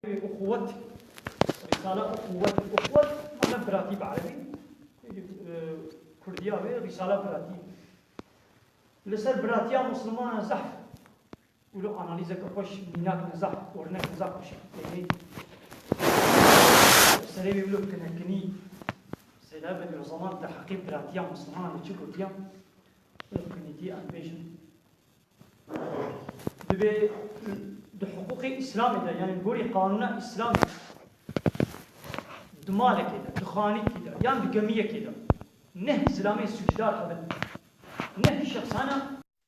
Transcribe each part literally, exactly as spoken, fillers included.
Uxuwet, Risala uxuwet, uxuwet mane biratî bi erebî, e, kurdiya wê Risala biratî. Li ser biratiya Muslimana zehf wilo analîzeke xweş, mînak ne zehf, örnek ne zehf xweş tênê. Serê wê wilo kinekinî, Seyda Bedî Zeman di heqê biratiya Muslimana de çi gotiya? Wilo kinîtî em bêjin. Divê di hiqûqê Îslamê de, yanî gorî qanûna Îslamê, di malekê de, di xanîkî de, yan di gemiyekê de neh zilamê sûcdar hebin. Neh şexsana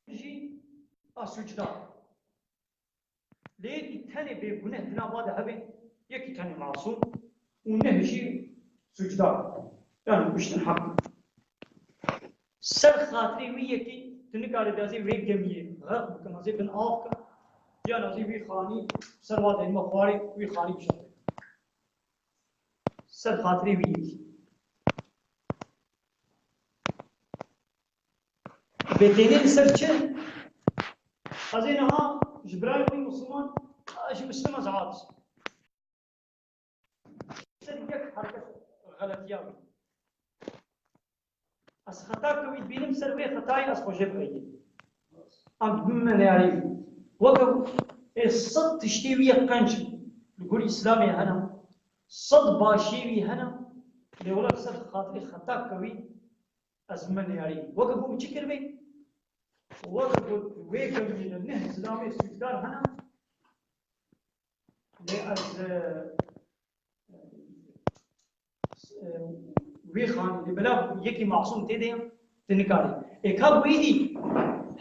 jî a sûcdar. Lê yekî tenê bêguneh di nava de hebe, yekî tenê masûm û neh jî sûcdar. Yanî kuştin heq. Ser xatirê wî yekî tu nikarî dazê wê gemiyê xerq bikin, azê bin av ke, yan azê wî xanî ser wa derî me xwarê wî xanî bişarte. Ser xatirê wî yekî. Bêtênê li ser çi? Azê niha ji birayê xwe Musliman, ji Muslim ez aciz. Ser yek herkes xeletiya wî. Ez xeta ke wî dibînim ser vê xetayê ez xwe jê biveyînim. Em dibin me neyarî wî. Weke ê sed tiştê wî yek qenc li gor Îslamê hene. Sed başiyê wî hene. Lê wela ser xatirê xeta ke wî ez bime neyarî wî. Weke ku min çi kiribê? Weke ku wê gemî de neh zilamê sûcdar hene. Lê ez, e, e, wê xanî de bila yekî masûm tê de tu nikarî. Ê ka wî dî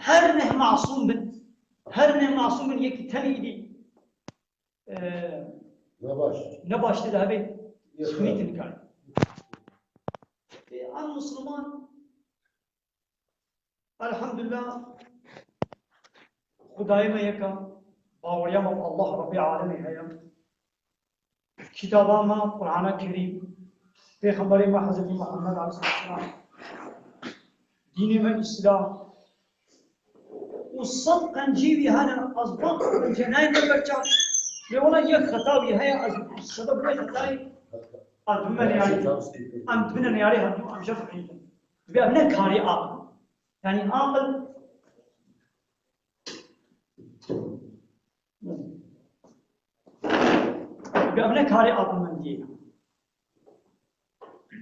her neh masûm bin, her neh masûm bin yekî tenê dî, e, ne baş. Ne baş tê de hebe, yek xanî tu nikarî. Ê, em Musliman Elhamdülillah, Xwedayê me yek e, baweriya me bi Allah Rebbê alemê heye. Kitaba me Qur'ana Kerîm, Pêxemberê me Hezretî Muhammed aleyhisselam, dînê me Îslam. Û sed qencî wî hene, ez van qence nayên me ber çav. Lê wela yek xeta wî heye, ez sede bi wê xetayê ez bime neyarî. Em dibine neyarê hevdû, em jê dibînin. Bi ev ne karê aqil. Yanî aqil, bi ev ne karê aqilmendiyê ye.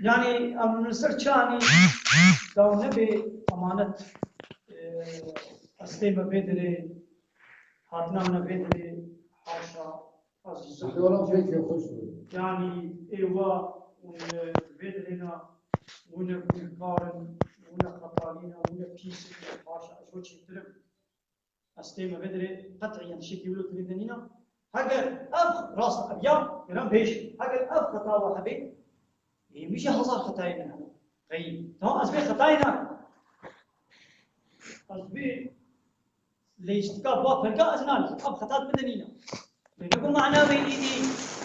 Yanî em li ser çi anî daw nebe emanet, e, estê me vê dirê, hatina me vê dirê, haşa, ez ji zehmet. Yanî êwa hûn vê dirê ne, hûn ne gunehkar in, hûn ne xetanî ne, hûn ne pîs in, haşa, ez ji we çêtir im. Ez tê me vê dirê qet'iyen şekî wilo tirî de nîna. Heger ev rast ev ya, geran bêj. Heger ev xeta we hebe, ê min jî hezar xetayê min hebe. Qey, tamam, ez vê xetayê nakim. Ez vê leyistika ba pelka ez nakim. Ev xeta min de nîna. Lê ne ku mana wê îdî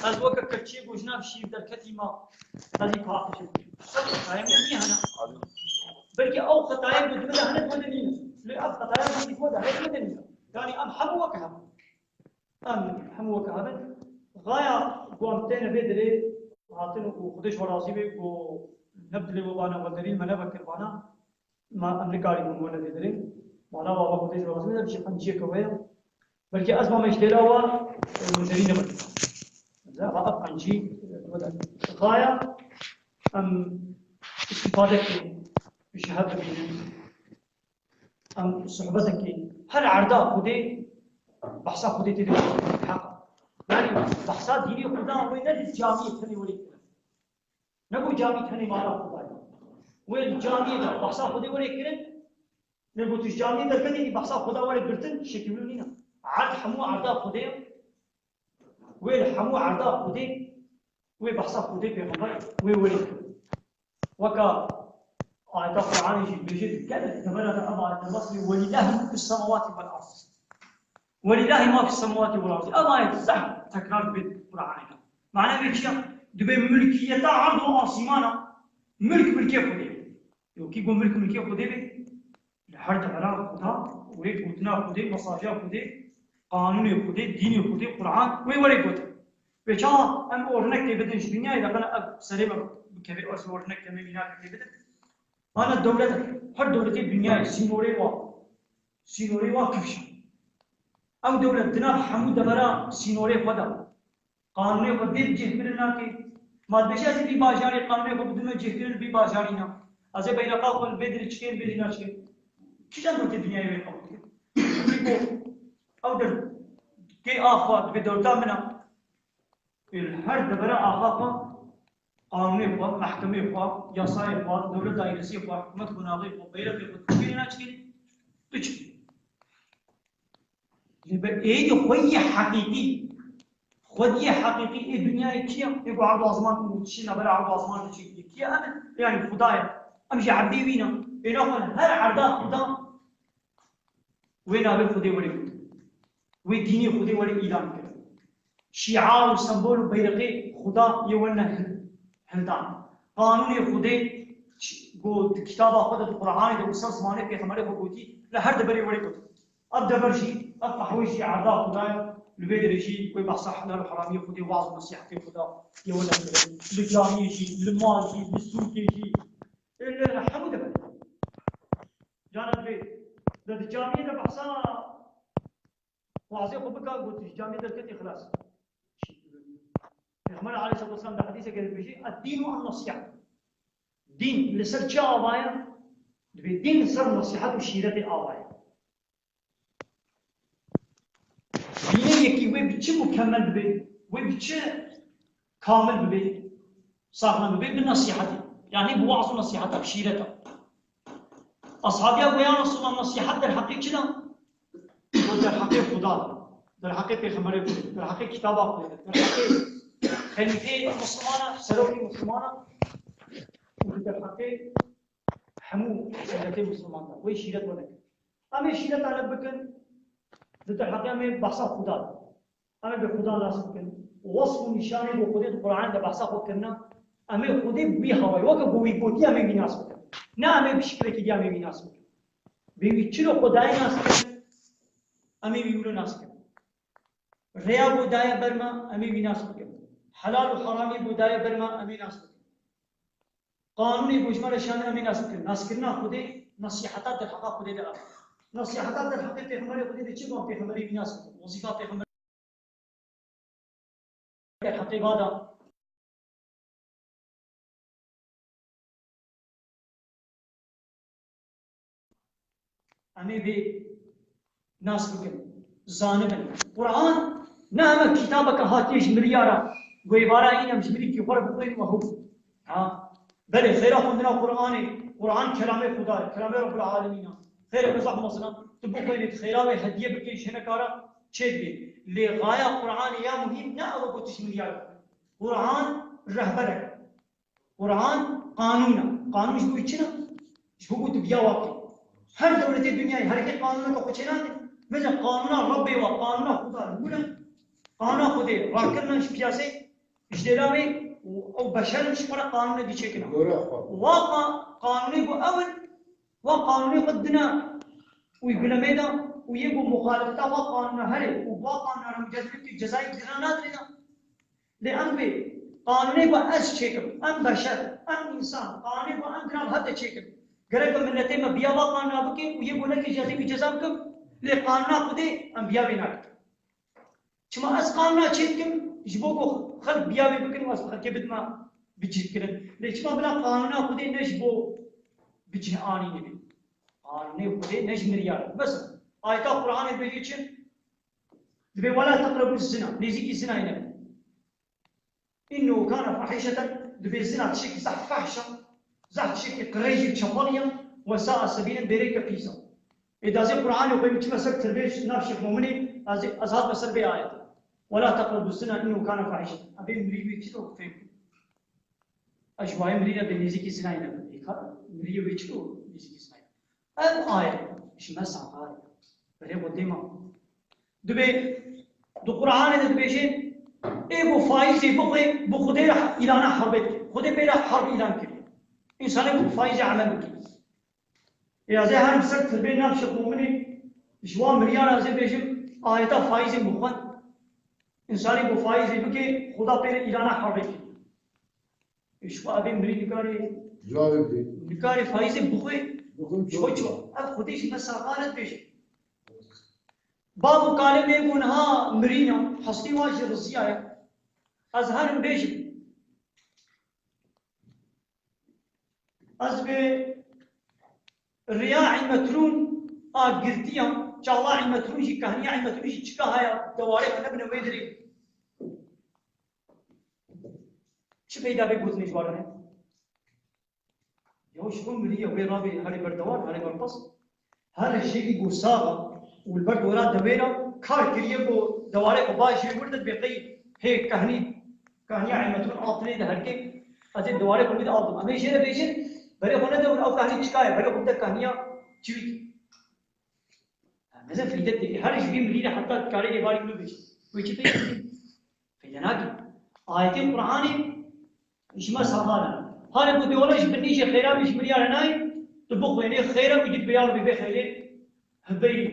ez weke keçiyê ku ji nav şîr derketî ma, ez ê paqij bikêm. Ev xetayê min nî hene. Belkî ew xetayê ku di min de hene, di we de nîne. Lê ev xetayê ku di we de hene, di we de nîne. Yanî em hemû weke hev in. Em hemû weke hev in. Xaya ku em têne vê dirê hatin û Xwedê ji we razî be ku ne bi dilê we bana, we derî me nevekir bana. Ma em nikarîbûn wene vê dirê. Mala wa Xwedê ji we razî be, jî qenciyeke we ye. Belkî ez mame ji dêra we, e, we derî nebin. Zehra ev qencî, e, we de. Xaya em îstîfade bikin, ji hev bibînin. Em sohbetekê, her erda Xwedê, behsa Xwedê tê de heq e. Yanî behsa dînê Xweda wê ne di camiyê tenê were kirin. Ne ku camî tenê mala Xweda ye. Wê li camiyê de behsa Xwedê were kirin, ne ku tu ji camiyê derketî, behsa Xweda were girtin, şekî wilo nîne. Erd hemû erda Xwedê ye. Wê li hemû erda Xwedê, wê behsa Xwedê pêxember, wê were kirin. Weka ayeta Qur'anê jî dibêje, gelek devera de ev ayete basî, "Welîllahî mulku semawatî wel ard." Welîllahî ma fî semawatî wel ard. Ev ayet zehf tekrar dibe Qur'anê de. Mana wê çi ya? Dibe mulkiyeta erd û asîmana, mulk mulkê Xwedê. Yo kî got mulk mulkê Xwedê be, li her devera Xweda, wê gotina Xwedê, mesaja Xwedê, qanûnê Xwedê, dînê Xwedê, Qur'an, wê were gotin. Çawa em ornek tê bidin ji dinyayê de, bana ev serê me bikeve, ez ornek tê me mînak tê bidin. Hana dewlet, her dewletê dinyayê sînorê wa, sînorê wa kifşa. Ew dewlet di nav hemû devera sînorê xwe de qanûnê xwe bê cihkirin nake. Ma dibêje ez ê vî bajarê qanûnê xwe bidime cihkirin, vî bajarî na. Ez ê beyreqa xwe li vê dirê çikên, vê dîna çikên. Kîjan dewletê dinyayê wê qebûl dike? Ew der kê axa dibe dewleta min a. Li her devera axa xwe, qanûnê xwe, mehkemê xwe, yasayê xwe, dewlet dairesê xwe, hikûmet xwe, navê xwe, beyrexê xwe, tu çikê na çikê? Tu çikê? Lê bi êdî xwediyê heqîqî, xwediyê heqîqî ê dinyayê kî ye? Ê ku erd û azman û tiştê navbera erd û azman de çêkiriye kî ye? Ev e, yanî Xuda ye. Em jî erdê wî ne. Ê naxwe her erda Xuda wê navê Xwedê were gotin. Wê dînê Xwedê were îlan kirin. Şîa û sembol û beyreqê Xuda yê were hin-, hindan. Qanûnê Xwedê ç-, got di kitaba xwe de, di Quranê de, wisa zimanê pêxemberê xwe gotî, li her deverê were gotin. Ev dever jî, ev qehwe jî erda Xuda ye, li vê derê jî wê behsa helal û heramiyê Xwedê, waz û nesîhetê Xuda yê were kirin. Li camiyê jî, li mal jî, li sûkê jî, li hemû deverê. Cara divê, de di camiyê de behsa wazê xwe bika, got, ji camiyê derketî xilas. Pêxember aleyhisselatu vesselam di hedîseke de dibêje, "Ed-dînu en-nesîha." Dîn li ser çi ava ye? Dibê dîn li ser nesîhet û şîretê ava ye. Dînê yekî wê bi çi mukemmel bibe, wê bi çi kamil bibe, saxlem bibe, bi nesîhetê. Yanî bi waz û nesîheta, bi şîreta. Ashabiya got, "Ya Resulallah, nesîhet derheqê çi de?" Got, "Derheqê Xuda de, derheqê Pêxemberê Xwedê, derheqê kitaba Xwedê de, derheqê xelîfê Mislimana, serokê Mislimana û derheqê hemû milletê Misliman de." Wê şîret were kir. Em ê şîreta ne bikin, di derheqê em ê behsa Xuda de. Em ê bi Xuda nas bikin. Wesf û nîşanê bo Xwedê di Quranê de behsa xwe kirine. Em ê Xwedê bi wî hawayî, weke ku wî gotiye, em ê wî nas bikin. Ne em ê bi şiklekî dî em ê wî nas bikin. Bê wî çilo xwe daye nas bikin, em ê wî wilo nas bikin. Rêya ku daye ber me, em ê wî nas bikin. Helal û heramî ku daye ber me, em ê nas bikin. Qanûnê ku ji me re şandin, em ê nas bikin. Naskirina Xwedê, nesîheta derheqa Xwedê de ev. Nesîheta derheqê Pêxemberê Xwedê de çi, van Pêxemberê wî nas bikin. Wezîfa Pêxemberê derheqê va de. Em ê vê nas bikin, zanibin. Quran ne heme kitabeke hatiye ji miriyara, ku êvara îne em ji mirîkî xwe re bixwînin we hû. Ha? Belê, xêra xwendina Quranê, Quran kelamê Xuda ye, kelamê Rabbul Alemîn e. Xêreke zehf mezin e, tu bixwînî, tu xêra wê hediye bikî, ji hineka re çêdibê. Lê xaya Quranê ya muhîm ne ew e ku tu ji miriyara bixwînî. Quran rehberek e. Quran qanûn e. Qanûn ji bo wî çi ne? Ji bo ku tu biya wa bikî. Her dewletê dinyayê, herkê qanûneke xwe çênake. Mesela qanûna Rebbê wa, qanûna Xuda li hûn e. Qanûna Xwedê rakirine ji piyasê, ji dêla wê û ew beşer in ji xwe re qanûnekî çêkine. Gora xwe. Wa qa-, qanûnê ku ew in, wa qanûnê xwe dine wî gulemê de û yê ku muxalefeta wa qanûna herê û wa qanûna re mucadele bike cezayê dîna nadire de. Lê em vê qanûnê ku ez çêkim, em beşer, em însan, qanûnê ku em dina hev de çêkim. Gerek bi miletê me biya va qanûna bike û yê ku neke cezê wî ceza bikim, lê qanûna Xwedê em biya wê nakin. Çima ez qanûna çêdikim? Ji bo ku xelk biya wê bikin û ez xelkê bidime bicihkirin. Lê çima bila qanûna Xwedê ne ji bo bicihanînê be? Qanûnê Xwedê ne ji miryar e. Mesela, ayeta Qur'anê dibêje çi? Dibê, "Wela teqrebû zina." Nêzîkî zinayê nebin. "Înnehu kane fahîşeten", dibê zina tiştekî zehf fehş e, zehf tiştekî qirêj û çepelî ye, "we sae sebîlen", bêreke pîs e. Ê dazê Qur'anê xwe min çime ser tirbê nav şêx Mominê, ez, ez hatime ser vê ayetê. "Wela teqrebû zina înnehu kane fahîşeten." Evê mirî wê çi dok fêm? Ez ji wayê mirî re bê nêzîkî zinayê nebim. Ê ka, miriyê wê çi dok nêzîkî zinayê? Ev ayet ji me saxar e. Berê xwe dêma. Dibê, di Qur'anê de dibêje, ê ku faîzê bixwe, bi Xwedê re îlana herbê dike. Xwedê pê re herb îlan kiriye. Însanê ku bi faîzê emel bike. Ê, ez ê herim ser tirbê nav şêx Mominê, ji wan miryara ez ê bêjim, ayeta faîzê min xwend. Însanê ku faîzê bike, Xuda pê re îlana herbê kiriye. Ji xwe evê mirî nikarê, Cavê bidê. Nikarê faîzê bixwe. Bixwe Ji xwe çawa? Çawa? Ev Xwedê ji me saxanet bêje. Bav û kalê me ku niha mirîna, hestî wan jî riziyaye. Ez herim bêjim. Ez bi riya Îmetrûn a girtiya, çala Îmetrûn jî, kahniya Îmetrûn jî çika haya, dewarê xwe nebine wê dirê. Çi peyda bê gotinê ji wan re? Ya ji bo mirî ya wê rabê herê ber dewar, herê ber qesr. Her jêkî ku sax e û li ber dewera dewêra kar kiriye ku dewarê xwe ba jê wir de dibê qey hê kehnî, kehniya Îmetrûn a tinê de herkê, ez ê dewarê xwe bide a bim. Em ê jê re bêjin, berê xwe nede û ew kehnî çika ye, berê xwe bide kehniya çivîkê. Mezin feyde tê. Her ji vî mirî re heta karê êvarî wilo bêjin. Wê çi pê? Feyde nake. Ayetên Qur'anê ji me saxar in. Halê ku dê wele ji binî jê xêra bê ji miryarê nayê, tu bixwênê xêr e û dî bêyar bê vê xeyrê hibeyî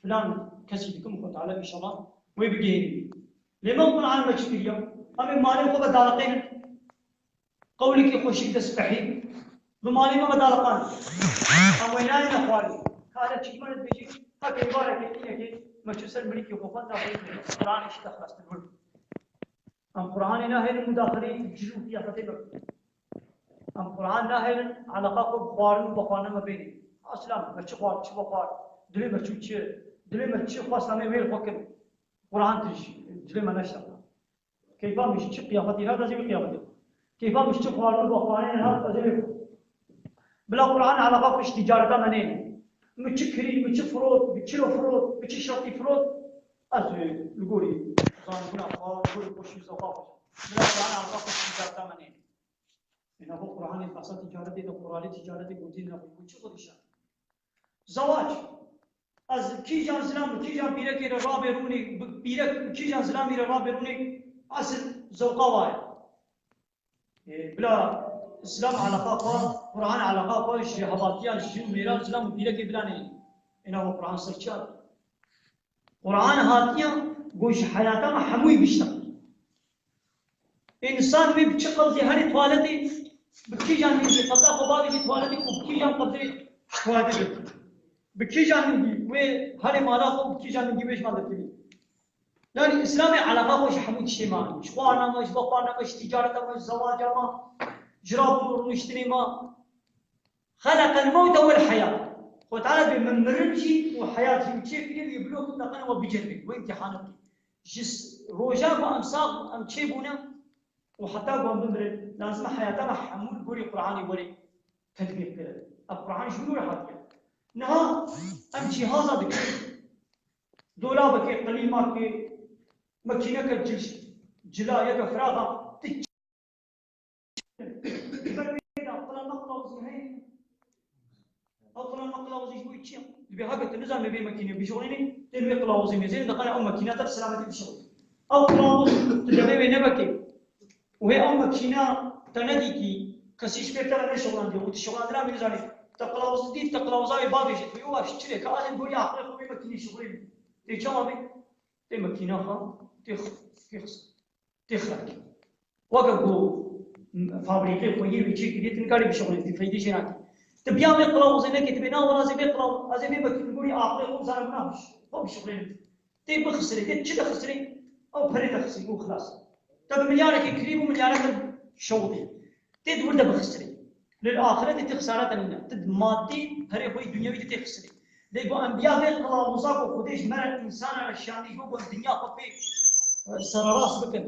filan kesî dikim Xwe Teala înşallah wê bigihînî. Lê me Qur'an me çi kiriya? Em ê malê xwe vedaliqînin. Qewlekî xweşik destpehî bi malê me vedaliqan. Em wê nayêne xwarê. Ka hele çîkmane dibêjî, qet êvareke, înekê me çû ser mirîkê xwe xwend, naxwe Qur'anê jî dexwestin wir. Em Qur'anê nahêlin mudaxileyê cil û qiyafetê me bikin. Em Qur'an nahêlin eleqa xwe bi xwarin û vexwarina me bênê. Aslan, me çi xwar, çi vexwar, dilê me çû çi, dilê me çi xwest em ê wê li xwe kirin. Qur'an tu ji dilê me neşerda. Keyfa min ji çi qiyafetê hat, ez ê wî qiyafetê. Keyfa min ji çi xwarin û vexwarinê hat, ez ê wê Bila Qur'an eleqa xwe ji ticareta me neyne. Min çi kirî, min çi firot, min çilo firot, min çi şertî firot. Ez li gorî zanbûna xwe, li gorî xweşî û zewqa xwe. Bila Qur'an eleqa xwe ji ticareta me neyne. Êna bo Qur'anê behsa ticaretê de, Qur'anê ticaretê gotî nebû. Min çi xwe dişa? Zewac. Ez kîjan zilam, kîjan pîrekê re rabê rûnê, bi pîrek, kîjan zilamî re rabê rûnê, esil zewqa wa ye. Ê, bila Îslam eleqa xwe, Qur'an eleqa xwe ji hevatiyan, ji jin û mêran, zilam û pîrekê bila neyê. Êna we Qur'an ser çi hat? Qur'an hatiye, got ji heyata me hemûyî bişta. Însan wê bi çi qebzê herê tuwaletê, bi kîjan hêzê qebza xwe bavêjî tuwaletê û bi kîjan qebzê tuwaletê bê. Bi kîjan hingî wê herê mala xwe, bi kîjan hingî wê ji me derkevî. Yanî Îslamê eleqa xwe ji hemû tiştê me anî. Ji xwarina me, ji vexwarina me, ji ticareta me, ji zewaca me, ji rabûn û rûniştinê me. Xeleqel mewte wel heyat. Xwe Teala bê min mirin jî û heyat jî min çêkiriye û yê bilo ku teqene we biceribî, we îmtîhan bikî. Ji s-, roja ku em sax bûn, em çêbûne û heta ku em bimirin, lazim e heyata me hemû li gorî Qur'anê were tedbîr kirin. Ev Qur'an ji wî re hatiye. Niha em cîhaza dikin. Dolabekê, qilîmakê, makîneke cil-, cila, yeke firaxa, tu Ber wê de qila me qilawizî heye. Ew qila me qilawizî ji bo çi ye? Dibê heke tu nizanî vê makînê bişixulînî, tên wê qilawizî mêzênê, diqene ew makîne te bi selametî bişixulî. Ew qilawiz tu demê wê nebekê. Û hê ew makîne te nedîtî, kesî ji pêr te re neşixulandiye. Û tu şixulandina wê nizanî. Te qilawiz dît, te qilawiza wê bavêjit. Wê wa ji çi re? Ka ez ê gorî aqilê xwe vê makînê şixulînim. Tê çawa bê? Tê makîna xwe, tê x-, tê xis-, tê xirab. Weke ku fabrîkê xwe yê wî çêkiriye, tu nikarî bişuxulînî, tu feydê jê nakî. Tu biya vê qilawuzê nekî, tu bê na wela ez ê vê qilaw-, ez ê vê vekî li gorî aqilê xwe, zanebûna xwe bişuxulînim. Tê bixisirê, tê çi dixisirê? Ew perê dixisirê û xilas. Te bi milyarekê kirî bû, milyareke şewitê. Tê di wir de bixisirê. Lê li axirete tê xisara te nîne. Tu di madî perê xwe yê dunyewî de tê xisirê. Lê ku em biya vê qilawiza ku Xwedê ji me re, însana re şandî, ji bo ku em dinya xwe pê, e, sererast bikin.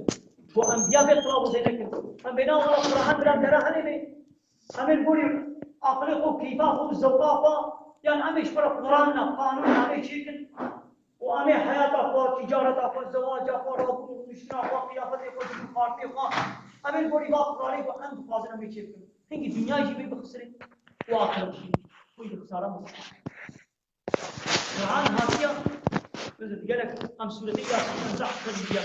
Ku em biya vê qilawizê nekin. Em bêna wala Qur'an bila dera henê bê. Em ê li gorî aqilê xwe, keyfa xwe û zewqa xwe, yan em ê ji xwe re Qur'an ne, qanûn ne, em ê çêkin. Û em ê heyata xwe, tîcareta xwe, zewaca xwe, rabûn û rûniştina xwe, qiyafetê xwe, jin û xartê xwe, em ê li gorî va Qur'anê ku em dixwazin em ê çêbikin. Hingî dinya jî wê bixisirê û axirê jî. Wî di xisara mezin. Qur'an hatiye, gelek em sûretê Yasîn em zehf xwe ji dinya.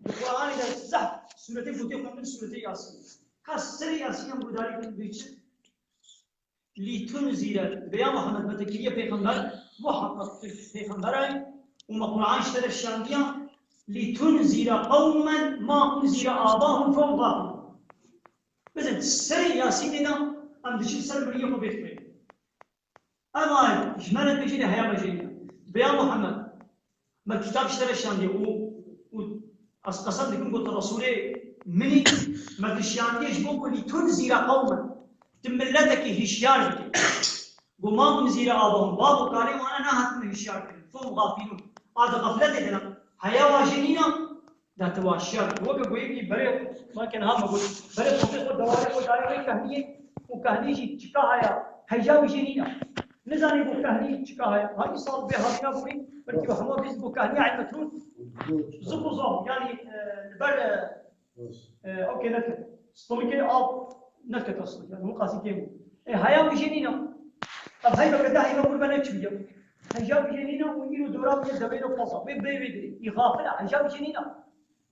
Di Qur'anê de zehf sûretê ku tê xwendin sûretê Yasîn. Ka serê Yasîn em guhdarî bikin bê çi? Lîtunzîre, dibê ya Muhammed, me te kiriye pêxember, muheqeq tu pêxember e û me Qur'an ji te re şandiya, لتنذر قوما ما انذر آباؤهم فهم غافلون. Bizin serê Yasînê de em diçin ser miriyê xwe bêxwînin. Ev ayet ji me re bêjî de heya me jê nîne. Bi ya Muhammed, me kitab ji te re şandiye û, û ez qesem dikim ku tu Resûlê min î, me tu şandiye ji bo ku لتنذر قوما. Tu miletekî hişyar bikî. Ku ما انذر آباؤهم, bab û kalê wana nehatine hişyar kirin. فهم غافلون. A di xefletê de ne. Heya wa jê nîne, da tu wa hişyar bikî. Weke ku yekî berê, weke niha me got, berê xwedê xwe dewarê xwe daye wê kehniyê û kehnî jî çika heye, heya wî jê nîne. Nizanî ku kehnî çika heye. Ha, îsal bê havîna bûrî, belkî we hema bîst ku kehnî ilmet hûn. Zû ku zaf, yanî, e, li ber, e, Baş. E, okey, neke. Stomikê av nekete stomikê. Yani, bu qasî kêm. E, heya wî jê nîne. Ev heyva ke da heyva kurbe ne çiviya. Heya wî jê nîne û îro dora wî devê lo paza. Wê bê wê dirê. Î xafil e, heya wî jê nîne.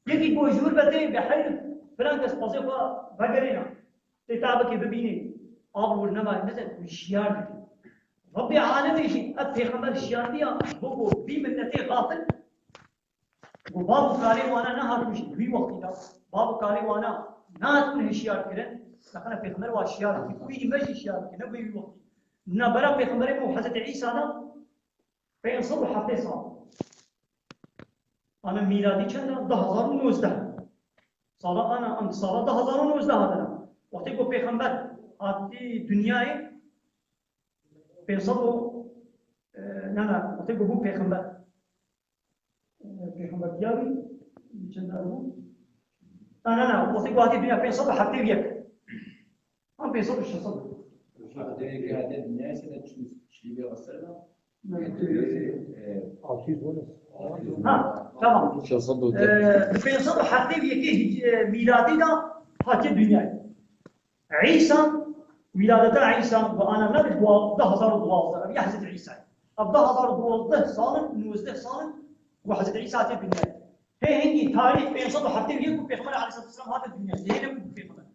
Yekî ku jûr be tê, be heyr, filan kes pazê xwe vegerêne. Tê tabikê bibînê. Av wir nema, ne zek, hişyar dike. Rabbê alemê jî, ev pêxember hişyar diya, bo, bo, vî milletê xafil. Ku bab û kalê wana nehatibû ji wî wextî de, bab û kalê wana nehatibûn hişyar kirin, laqina Pêxember wa hişyar dikî, ku wî me jî hişyar dikî, ne ku wî wextî. Nabera Pêxemberê me û Hezretî Îsa de pênc sed û heftê sal. Ana mîladî çend e? Du hazar û nozdeh. Sala ana, em sala du hazar û nozdeh hatine. Wextê ku Pêxember hatî dinyayê, pênc sed û, e, ne, ne, wextê ku bû Pêxember. Pêxembertiya wî çend dar bû? Na, na, na, wextê ku hatî dinya pênc sed û heftê û yek. An pênc sed û şeş sed. Heftê û yek hatî dinya ise de çi, çilî ve asır da? Ne, altı yüz bonus. Ha, tamam. Şeş sed û deh. Ee, pênc sed û heftê û yek hic-, e, mîladî de hatî dinyayê. Îsa, wîladeta Îsa, bi ana me bi dua-, du hazar û duwazdeh, ev ya Hezretî Îsa ye. Ev du hazar û duwazdeh sal in, nozdeh sal in, ku Hezretî Îsa hatiye dinyayê. Hê hingî tarîh pênc sed û heftê û yek ku Pêxember aleyhisselatu vesselam hate dinyayê. Lê hêne bû pêxember.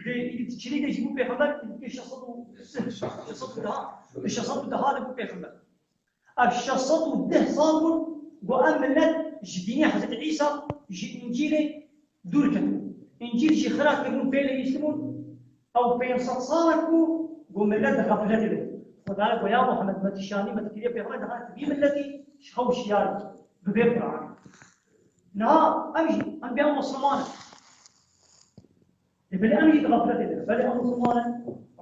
Dê îdî çilî de jî bû pêxember, dê şeş sed û sih, şeş sed û deh, şeş sed û deh de bû pêxember. Ev şeş sed û deh sal bûn ku ev milet ji dînê Hezretî Îsa, ji Încîlê dûr ketibûn. Încîl jî xira kiribûn, pê leyîstibûn. Ew pênc sed sal e ku, ku milet di xefletê de. Xwedayê ku ya Muhammed, me tu şanî, me tu kiriye pêxember, dixane tu vî miletî ji xwe hişyar bî, bi vê Quranê. Niha em jî, em bêya Musliman in. Ê belê em jî di xefletê de. Belê em Musliman in.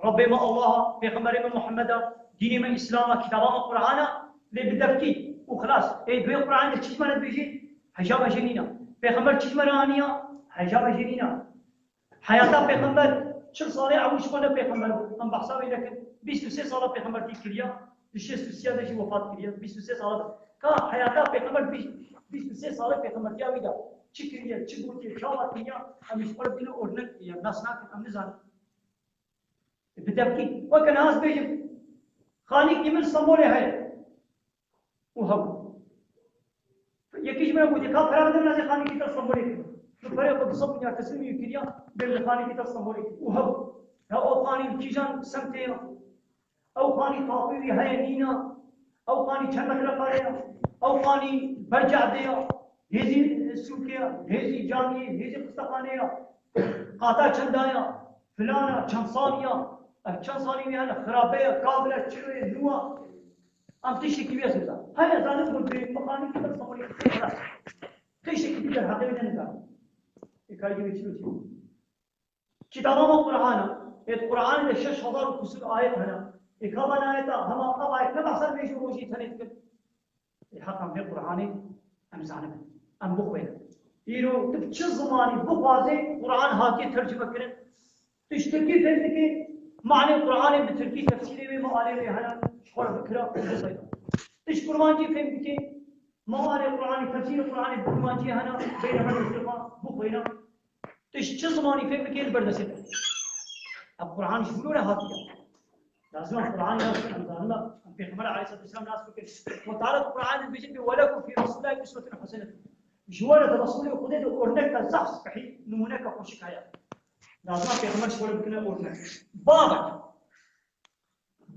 Rebbê me Allah a, Pêxemberê me Muhammed a, dînê me Îslam a, kitaba me Quran a, lê bi devkî û xilas. Ê, di wê Quranê de çi ji me re dibêjê? Heja me jê nîna. Pêxember çi ji me re aniya? Heja me jê nîna. Heyata Pêxember çil salê ew ji xwe ne pêxember bû. Em behsa wê nekin. Bîst û sê sala pêxembertî kiriya. Di şêst û sê de jî wefat kiriye. Bîst û sê sala de. Ka heyata Pêxember bîst, bîst û sê salê pêxembertiya wî de çi kiriye, çi gotiye, çawa kiriye, em ji xwe re bigrin ornek, em nas nakin, em nizanin. Bi devkî, weke niha ez bêjim, xanîkî min Stenbolê heye. Û hebû. Yekî ji min re gotiye, ka pera bide min ez ê xanîkî te Stenbolê kirim. Min perê xwe du sed milyar teslimî wî kiriya, bêm li xanîkî te Stenbolê kirim. Û hebû. Ya o xanî li kîjan semtê ye? Ew xanî tapî wî heye nîna. Ew xanî çend metre kare ye? Ew xanî ber cadê ye? Hêzî sûkê ye? Hêzî camiyê? Hêzî xistexanê ye? Qata çenda ye? Filan e, çend salî ye? Ev çend salî wî hene? Xirabe ye, kabil e, çiro ye, nû e? Em tiştekî wî ez nizan. Heye zanim ku bi xanî kitab Stenbolê. Tiştekî dî derheqê wî de nizan. Ê karî wê çi wê çi? Kitaba me Qur'an e. Ê di Qur'anê de şeş hezar û kusur ayet hene. Ê ka van ayeta hema ev ayet ne behsa nûêj û rojî tenê dikin. Ê heqan vê Qur'anê em zanibin. Em bixwînin. Îro tu bi çi zimanî bixwazê Qur'an hatiye tercime kirin. Tu ji tirkî fêm dikî, manê Qur'anê bi tirkî tefsîrê wê me alê wê hene, ji xwe re bikira û bixwîne. Tu ji kurmancî fêm dikî, Mewanê Qur'anê, tefsîrê Qur'anê bi kurmancî hene, bêne me destê xwe bixwîne. Tu ji çi zimanî fêm bikê li ber destê te. Ev Qur'an ji wilo re hatiye. Lazim e Qur'anê nas bikin, em zanin em Pêxember aleyhisselatu vesselam nas bikin. Xwe Teala di Qur'anê dibêje, "Ve lekum fî Resûlillahî uswetun hasenetun." Ji we re di Resûlê Xwedê de orneke zehf spehî, nimûneke xweşik heye. Lazim e Pêxember ji we re bikine ornek. Bavek.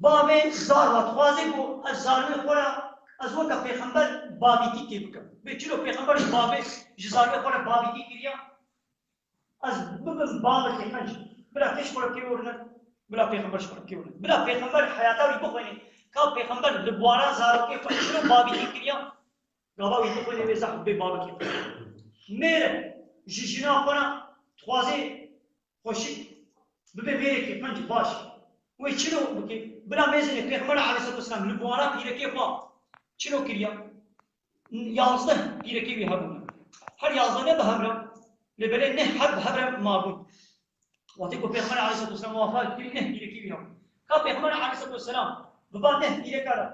Bavê zarwa dixwaze ku ez zarwê xwe re Ez weke pêxember babîtîkê bikim. Bê çilo pêxember ji babê, ji zarokê xwe re babîtî kiriya? Ez bibim babekê qenc. Bila pêş xwe re kê orne, bila pêxember ji xwe re kê orne. Bila pêxember heyata wî bixwîne. Ka pêxember li buwana zarokê xwe çilo babîtî kiriya? Gava wî bixwîne wê zehf bê babekê xwe. Mêr e, ji jina xwe re dixwaze xweşik bibe mêrekê qenc baş. Wê çilo bike? Bila mêzêne pêxember aleyhisselatu vesselam li buwana pîrekê xwe çilo kiriya? Yazdeh pîrekê wî hebûn. Her yazdeh ne bi hev re, lê belê neh heb bi hev re mabûn. Wextê ku pêxember aleyhisselatu vesselam wefat kir, neh pîrekê wî hebûn. Ka pêxember aleyhisselatu vesselam bi van neh pîreka re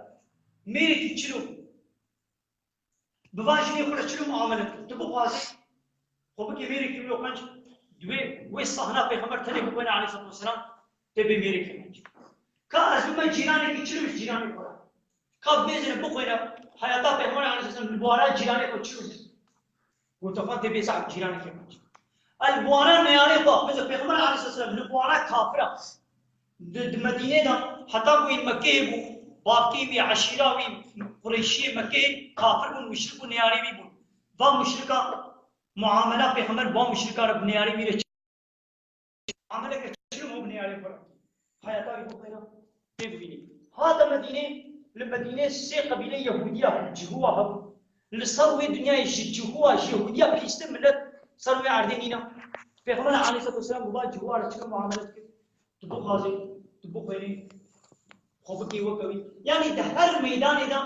mêrekî çilo, bi van jinê xwe re çilo muamele kir? Tu bixwazî xwe bike mêrekî wilo qenc, di wê, wê sahna pêxember tenê bixwîne aleyhisselatu vesselam tê bê mêrekî qenc. Ka ez bime cîranekî çilo ji cîranê xwe re. Ka bêzine bixwîne heyata pêxember aleyhisselatu vesselam li buwana cîranê xwe çilo bû. Gote xwe tê bê zehf cîranekî qenc. El buwana neyarê xwe, mesela pêxember aleyhisselatu vesselam li buwana kafira. Di, di Medînê de heta ku yên Mekkeyê bû, bavkê wî, eşîra wî, Qureyşiyê Mekkeyê kafir bûn, muşrik bûn, neyarê wî bûn. Va muşrika muamela pêxember va muşrika re bi neyarê wî re çi? Muameleke çi û bi neyarê xwe re? Heyata wî bixwîne, tê bibînî. Hate Medînê, li Medînê sê qebîleyê Yehûdiya, Cihûwa hebû. Li ser wê dinyayê ji Cihûwa, ji Yehûdiya pîstir milet ser wê erdê nîne. Pêxember aleyhisselatu vesselam bi va Cihûwa re çi muamele dikir? Tu bixwazê, tu bixwênî, xwe bikê weke wî. Yanî di her meydanê de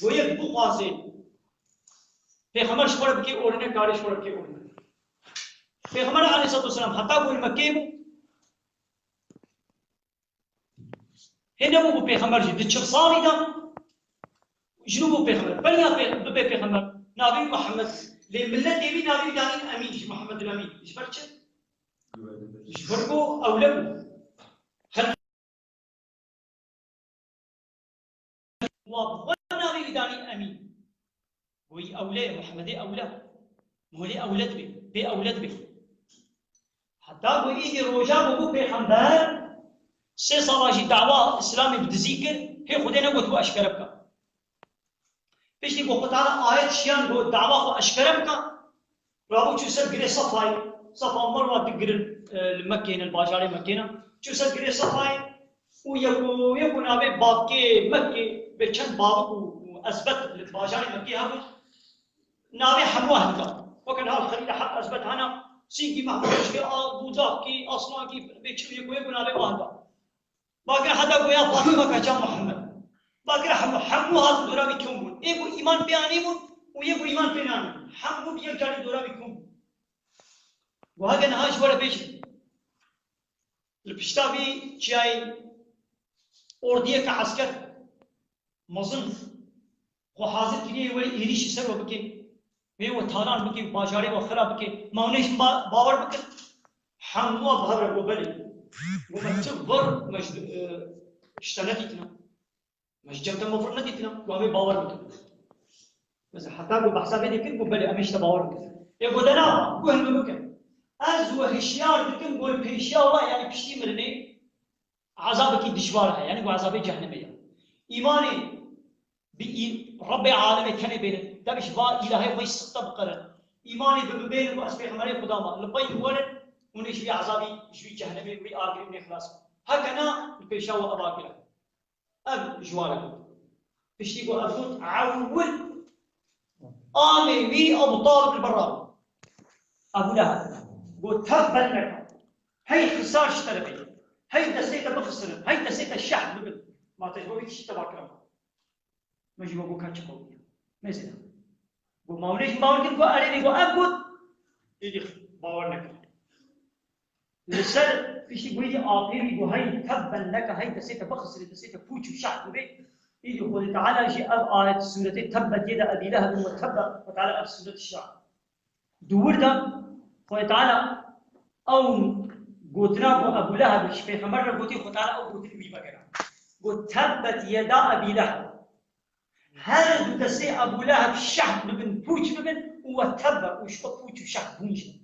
ku yek bixwazê pêxember ji xwe re bikê orîne, karê ji xwe re bikê orîne. Pêxember aleyhisselatu vesselam heta ku li Mekkeyê bû, hê nebû bû pêxember jî. Di çil salî de ji nû bû pêxember. Beriya pê-, bibe pêxember, navê wî Muhammed. Lê miletê wî navê wî danîn Emîn jî, Muhammedul Emîn. Ji ber çi? Ji ber ku ewle bû. Xelk wa bi xwe navê wî danîn Emîn. Goyî ewle ye, Muhammedê ewle. Molê ewle dibe, bê ewle dibe. Heta ku îdî roja ku bû pêxember, sê sala jî dawa Îslamê bi dizî kir, hê Xwedê negot ku eşkere bike. Piştî ku Xwe Teala ayet şiyan ku dawa xwe eşkere bike, rabû çû ser girê Sefayê, Sefa Merwa digirin, e, li Mekkê ne, li bajarê Mekkê ne. Çû ser girê Sefayê û yeko yeko navê bavkê Mekkê, bê çend bavik û, û ezbet li bajarê Mekkê hebûn. Navê hemû hilda. Weke niha Xelîla Heq ezbet hene, Sîngî, Mehmedkî, a, Bûcakî, Asmankî, bê çi yeko yeko navê wan hilda. Bakire heta goya Fatima keça Muhammed. Bakire hemû, hemû hatin dora wî kom bûn. Ê ku îman pê anî bûn û yê ku îman pê nanî bûn. Hemû bi yek carî dora wî kom bûn. Got heke niha ji we re bêjim. Li pişta vî çiyayê ordiyeke esker mezin xwe hazir kiriye, wê êrîşî ser we bike, wê we talan bike, bajarê we xera bike. Ma hûn ê jin ba-, bawer bikin? Hemû wan bi hev re got belê. Got me çi vir me ji, e, ji te nedîtine. Me ji cem te me vir nedîtine. Got em ê bawer bikin. Mesela heta got behsa vê dikin, got belê, em ê ji te bawer bikin. Ê got de na, guh min bikin. Ez we hişyar dikim, got li pêşiya we, yanî piştî mirinê, ezabekî dijwar heye, yanî ku ezabê cehnemê ye. Îmanê bi î-, Rebbê alemê tenê bênin, dem ji va îlahê xwe yî sixte biqerin. Îmanê bi bibênin ku ez pêxemberê Xuda me, li pey min werin, hûn ê ji wî ezabî, ji wî cehnemê, wî agirî hûn ê xilas bin. Heke na, li pêşa we ev agir e. Ev ji wan re got. Piştî ku ev got, ewil amê wî Ebû Talib li ber rabû. Ebû Leheb. Got, tebben leke. Hey xisar ji te re bê. Hey destê te bixisirin. Hey destê te şeh bibin. Ma te ji bo wî tiştî teva kira. Min ji bo got, ka çi qewimiya. Mesela. Got, ma hûn ê jin bawer kin ku erê, got, ev got. Êdî bawer nekir. Li ser piştî ku êdî apê wî got, hey tebben leke, hey destê te bixisirê, destê te pûç û şeh bibê. Êdî Xwedê Teala jî ev ayet sûretê Tebbet yeda Ebî Lehebin we tebbe, Xwedê Teala ev sûret şa. Di wir de Xwedê Teala ew gotina ku Ebû Leheb ji pêxember re gotî, Xwedê Teala ew gotin wî vegera. Got, tebbet yeda Ebî Leheb. Her du destê Ebû Leheb şeh bibin, pûç bibin û we tebbe û ji xwe pûç û şeh bûn jî.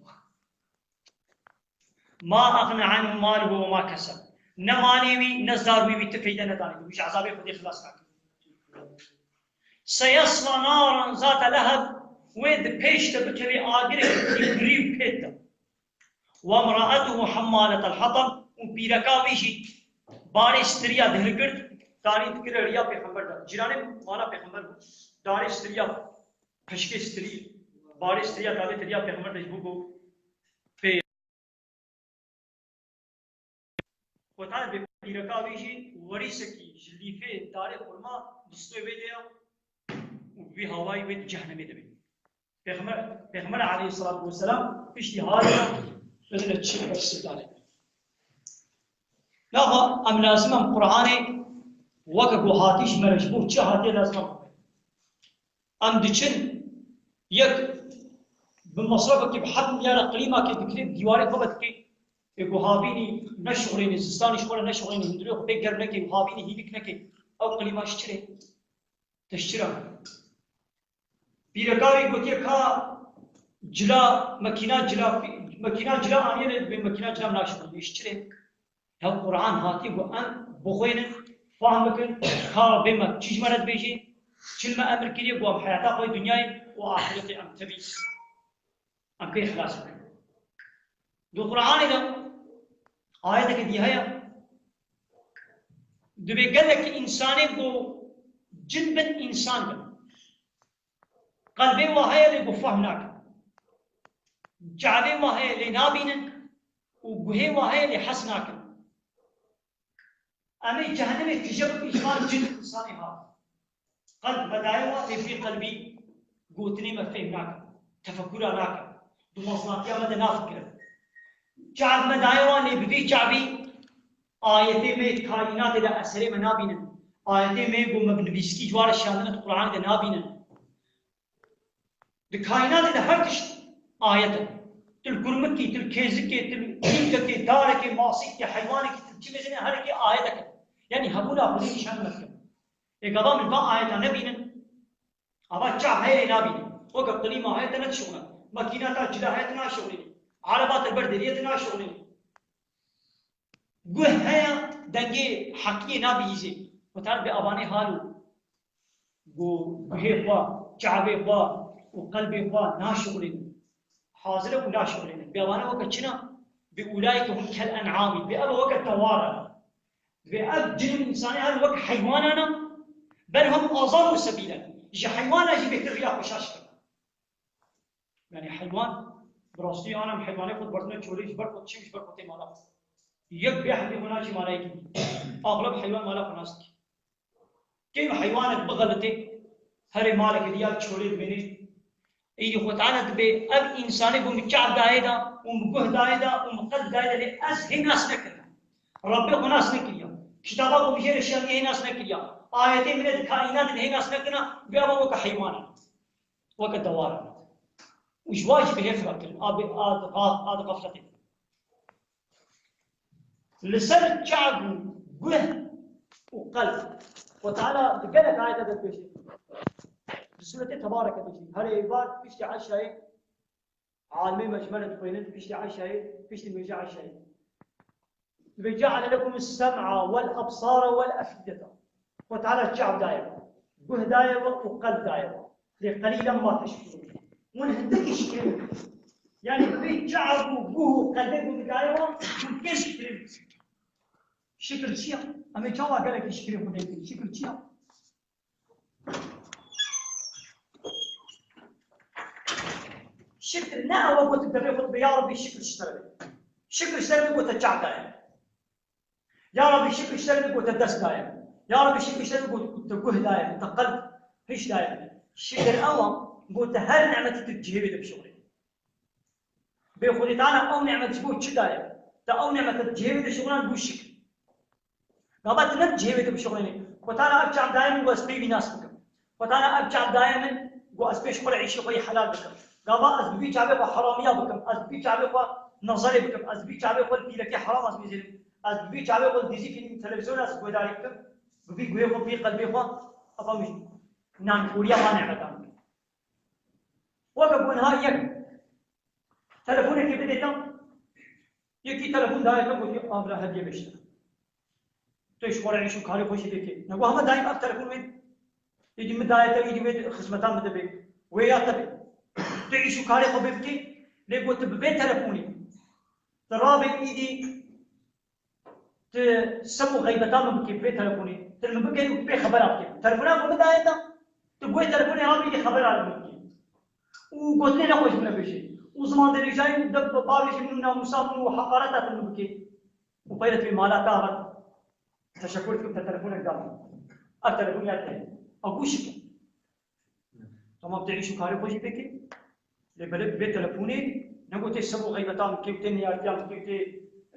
Ma eğne anhu maluhu ve ma keseb. Ne malê wî, ne zarwî wî ti feyde nedanî. Wî ji ezabê Xwedê xilas nakir. سيصلى نارا ذات لهب, wê di pêş de bikevê agirê kirî û pêt de. وامرأته حمالة الحطب, û pîreka wî jî barê stiriya dihilgirt, danî dikire riya pêxember de. Cîranê mala pêxember bû. Darê stiriya, pişkê stirî, barê stiriya dadê riya pêxember de ji bo ku pê Xwetane bê pîreka wî jî werîsekî ji lîfê darê xurma distê wê de ya û bi vî hawayî wê di cehennemê de bê. Pêxember, Pêxember aleyhissalatu vesselam piştî haliya bidine çi bersê darê. Naha em lazim em Qur'anê weke ku hatî ji me re ji bo çi hatiye lazim em bixwînin. Em diçin, yek bi mesrefekî bi heft milyara klîmakê dikirê, dîwarê xwe vedikê, ê ku havînî neşixulênê, zistanî ji xwe re neşixulênê, hundirê xwe pê germ nekê û havînî hîlik nekê, ew klîma ji çi re? Te ji çi re? Pîreka wî gotiye ka cila, mekîna cila, mekîna cila aniye lê bê mekîna cila naşixulênê, ji çi re? Ya Qur'an hatiye ku em bixwînin, fehm bikin, ka Rebbê me çi ji me re dibêjê, çi li me emir kiriye ku em heyata xwe dinyayê û axiretê em tevî, em kê xilas bikin. Di Qur'anê de ayeteke dî heye, dibê gelek însanê ku cin bin, însan bin. Qelbê wa heye lê ku fehm nakin. Çavê wa heye lê nabînin û guhê wa heye lê hes nakin. Em ê cehennemê tije bikin ji van cin û însanê hat. Qelb me daye wa lê bê qelbî gotinê me fêm nakin. Tefekura nakin. Bi mezlatiya me de nafikirin. Çav me daye wa lê bi vê çavî ayetê me yê kaînatê de eserê me nabînin. Ayetê me yê ku me bi nivîskî ji wa re şiyandine di Qur'anê de nabînin. Di kaînatê de her tişt ayet e. Tu li kurmikî, tu li kêzikê, tu li lînkekê, darekê, masîkê, heywanekî, tu li çi bêjinê, her yekê ayetek e. Yanî hebûna Xwedê nîşan me dike. Ê gava min van ayeta nebînin, ava çav heye lê nabînin. Weke klîma heye te nedişuxile. Makîna ta cila heye te naşuxilînî. Ereba te li ber deriyê te naşuxilînî. Guh heye, dengê heqiyê nabihîzê. Xwetane bê avanê hal û ku guhê xwe, çavê xwe û qelbê xwe naşixulêne. Hazir e û naşixulêne. Bê avane weke çi ne? Bê ulaike hum kel en'amî. Bê ev weke dewar e. Bê ev cin û însanê her wek heywanan e. Bel hum adallu sebîlen. Ji heywana jî bêtir riya xwe şaş kir. Yanî heywan, bi rastî ana em heywanê xwe dibertine çolê ji ber ku çi ji ber ku tê mala xwe. Yek bê heqê xwe naçî mala yekî dî. Axleb heywan mala xwe nas dike. Kêm heywanek bixelitê, herê malekê dî ya çolê dimênê. Îdî Xwetane dibê ev însanê ku min çav dayê da û min guh dayê da û min qelb dayê da lê ez hê nas nekirina. Rebbê xwe nas nekiriya. Kitaba ku min jê re şiyandî hê nas nekiriya. Ayetê min ê di kaînatê de hê nas nekirina, vê ava weke heywan e. Weke dewar e. Û ji wa jî bi hê xirabtir in. A bi, a di, a, a di xefletê. Li ser çav û guh û qelb. Xwe Teala di gelek ayete de dibêje. Di Sûretê Tebareke de jî. Herê êvar piştî eşayê alimê me ji me re dixwênin, piştî eşayê, piştî mêje eşayê. Ve ceale lekumus sem'a vel ebsara vel efideta. Xwe Teala çav daye we, guh daye we û qelb daye we. Lê qelîlen ma teşkurûn. Hûn hindekî şikirîn. Yanî bi vê çav û guh û qelbê ku min daye we, hûn kê şikirîn? Şikir çi ya? Em ê çawa gelekî şikirê Xwedê bikin? Şikir çi ya? Şikir ne ew e ku tu devê xwe dibê, ya Rebbî şikir ji te re be. Şikir ji te re be ku te çav daye. Ya Rebbî şikir ji te re be ku te dest daye. Ya Rebbî şikir ji te re be ku te guh daye, te qelb, hişk daye. Şikir ew e ku te her nimetî tu cihê wê de bişuxulî. Bê Xwedê Teala ew nimet ji bo çi daye? Te ew nimet di cihê wê de şixulan bû şikir. Gava tu ne di cihê wê de bişixulênî. Xwetana ev çav daye min ku ez pê wî nas bikim. Xwetana ev çav daye min ku ez pê ji xwe re îşê xwe yê helal bikim. Gava ez bi vî çavê xwe heramiya bikim. Ez bi vî çavê xwe nezerê bikim. Ez bi vî çavê xwe li pîrekê heram ez mêzêrim. Ez bi vî çavê xwe li dizî fîlm televîzyonê ez guhdarî bikim. Bi vî guhê xwe, bi vî qelbê xwe, efa min nankoriya van nimetan bikim. Weke ku niha yek telefonekê bidê te, yekî telefon daye te, gotî, "A, bira, hediye bêje." Tu ji xwe re îş û karê xwe jî bêkê. Nego hema daîm ev telefon wê. Îdî min daye te, îdî wê xizmeta min de bê. Wê ya te bê. Tu îş û karê xwe bê bikê, lê got tu bi vê telefonê. Tu rabê îdî tu sem û xeybeta min bikê bi vê telefonê. Tu li min bigerî û tu pê xebera bikê. Telefona ku min daye te, tu bi wê telefonê rabê îdî xebera li min bikê. Û gotinê nexweş min nebêjê. Û ziman derêjayî û de bavêjî min û namûsa min û heqareta min bikê. Û peyre tu mala te ava. Teşekkür dikim, te telefonek da min. Ev telefonê ya te. Ew bû şikir. Tamam, tê îş û karê xwe jî pê kê. Lê belê bi vê telefonê ne got tê seb û xeybeta min kê û tê neyartiya min kê û tê,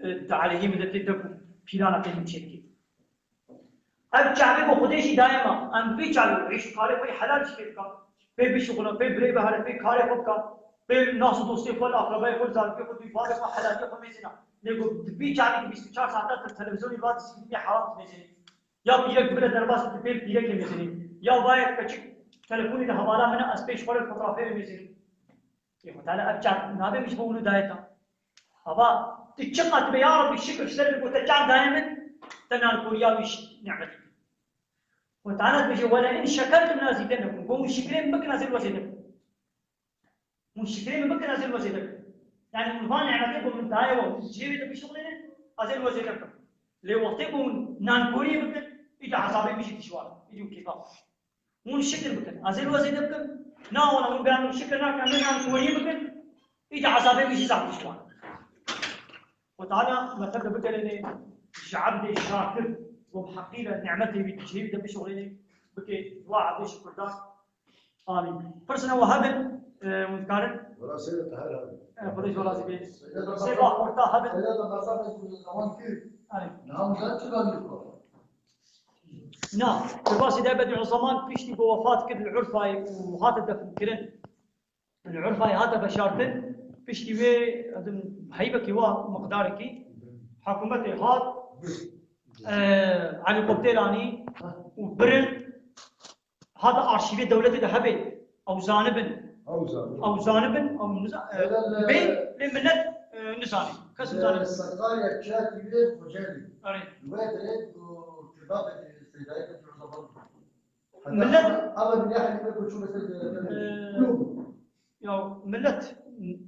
e, di aleyhê min de tê deb û pîlana tê min çêdikê. Ev çavê bo Xwedê jî daye me. Em vê çavê û îş û karê xwe yê helal jî pê bika. Pê bişuxula, pê birê bihare, pê karê xwe bika. Pê nas û dostê xwe, li akrabayê xwe, li zarokê xwe, dû bavê xwe, helaliyê xwe mêzêna. Lê got, di vî çavê de bîst û çar saeta tu televîzyonê va dizî, ne heram dimêzênî. Ya pîrek dibire derbas, tu pê pîrekê mêzênî. Ya vayek keçik telefonê de hevala min e, ez pê ji xwe re fotoğrafê mêzênî. Ê Xwedê, ev çav nabe min ji bo wilo daye te. Ava, tu çiqas dibe, ya Rabbî, şikir ji ser min ku te çav daye min, te nankoriya wî ji nîmetî kir. Xwedê dibêje, "Wele in şekertum leazidennekum." Ku hûn şikrê min bikin, ez ê li we zêde bikim. Hûn şikrê min bikin, ez ê li we zêde bikim. Yani hûn van nîmetê ku min daye we, hûn ji cihê wê de bişuxulînin, ez ê li we zêde bikim. Lê wextê ku hûn nankoriyê bikin, îdî ezabê min jî dijwar, îdî hûn kêfa xwe. Hûn şikir bikin. Ez ê li we zêde bikim. Na wala hûn beyan şikir nakin, em ê nankoriyê bikin. Îdî ezabê min jî zaf dijwar. Xwe Teala me te de bikerêne ji ebdê şakir, ku bi heqî re nîmetê wî di cihê wî de bişuxulêne, bike dua ebdê şukirdar. Amîn. Pirsine we hebin, e, hûn dikarin? Wela seyre te her hebin. E, Xwedê ji we razî be. Seyre te Sê baş. Bax orta hebin. Seyre te baş hebin ku zaman kir. Amîn. Niha hûn çi zanî xwe? Na, bi basî de Bediüzzaman piştî ku wefat kir li Urfayê û hate definkirin. Li Urfayê hate veşartin, piştî wê, ez ê heybekî wa miqdarekî, hikûmetê hat, e, helîkopteranî û birin, hate arşîvê dewletê de hebe, ew zanibin. Ew zanibin. Ew zanibin, ew niza-, e, Hele le- bê, lê millet, e, nizane. Kes nizane. Sakarya çatî wê Kocaeli. Erê. Wê dirê ku kebabê Seydayê de Urfayê. Millet, Ama ne halime koçu mesela. Ee, ya millet, n-,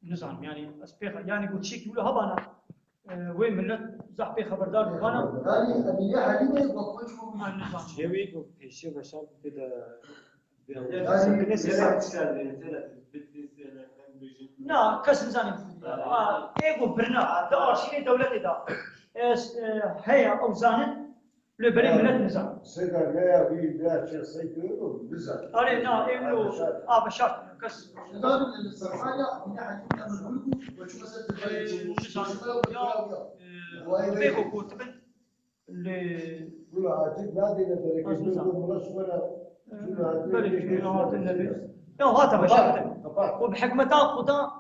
nizanim, yani ez pê, yani ku tiştekî wilo hebana, e, wê millet zaf pê xeberdar bibana. Yani Emine Halime ve koçu. Ha, nizanim. Çêwî ku pêşiya veşan bide Yani, Na, kes nizanim. Ha. Ha, ê ku birina, di arşîvê dewletê de. Ez, e, heye, ew zanin, Lê berê milet nizan. Seyda neya wî neya çê sey kilo nizan. Arê na, ê wilo a veşart. Kes. Nizan, e, Sakarya, yine Halim Demir Gulku, ve çu mesela Ee, nizan. Ya, e, bê ku gotibin, lê Gula hatik nadine bereket. Nizan. Gula hatik. Berê, gula hatin nebi. Ya hata veşart. Kapat. Û bi hikmeta Xuda,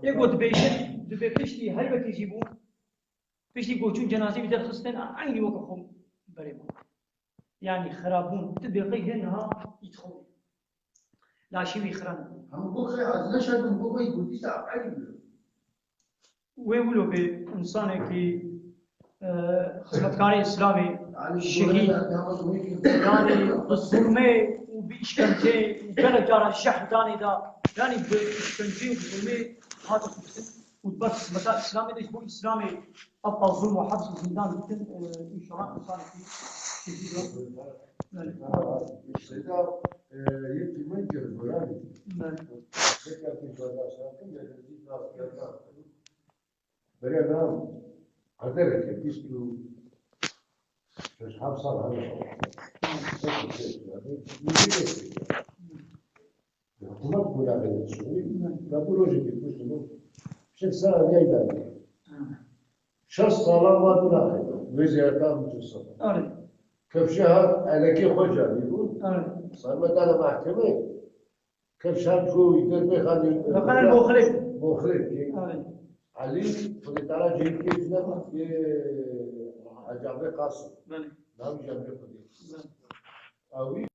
ê ku dibêjin, dibê piştî helbetî jî bû. Piştî ku çûn cenazê wî derxistin, eynî weke xwe berê bû. Yanî xirabûn, tu dê qey hê niha ît xwe. Laşê wî xiran bû. Hemû bo xwe ez neşandin bo xwe gotî te eynî bû. Wê wilo bê însanekî, e, xizmetkarê Îslamê şehîd, yanî bi zulmê û bi îşkenceyê û gelek cara jehr danê da, yanî bi îşkenceyê û bi zulmê hate kuştin. Û bes xizmeta Îslamê de ji bo Îslamê heta zulm û heps û zîndan dikin, e, înşallah însanekî şehîd e. Belê. Seyda, e, yekî min kir, Goranî. Belê. Tekrar bir arkadaşlar, kim geldi? Bir daha geldi. Berê na qedereke bîst û şeş heft sal hene. Hikûmet ku ya bê şûnî, ya bu rojekî kuştin. Şeş sal ya idare. Şeş sala wa dû naxeyda. Wê ziyareta min tu sal. Arê. Kevşe hat, elekê xwe canî bû. Arê. Sarme dana mahkemê. Kevşan ku derbe xanî. Bakana Moxrê. Moxrê. Arê. Elî, Xwedê Teala cehît kê jina, Hacı Ahmet Kasım. Belê. Navî Hacı Ahmet Kasım. Belê. Ew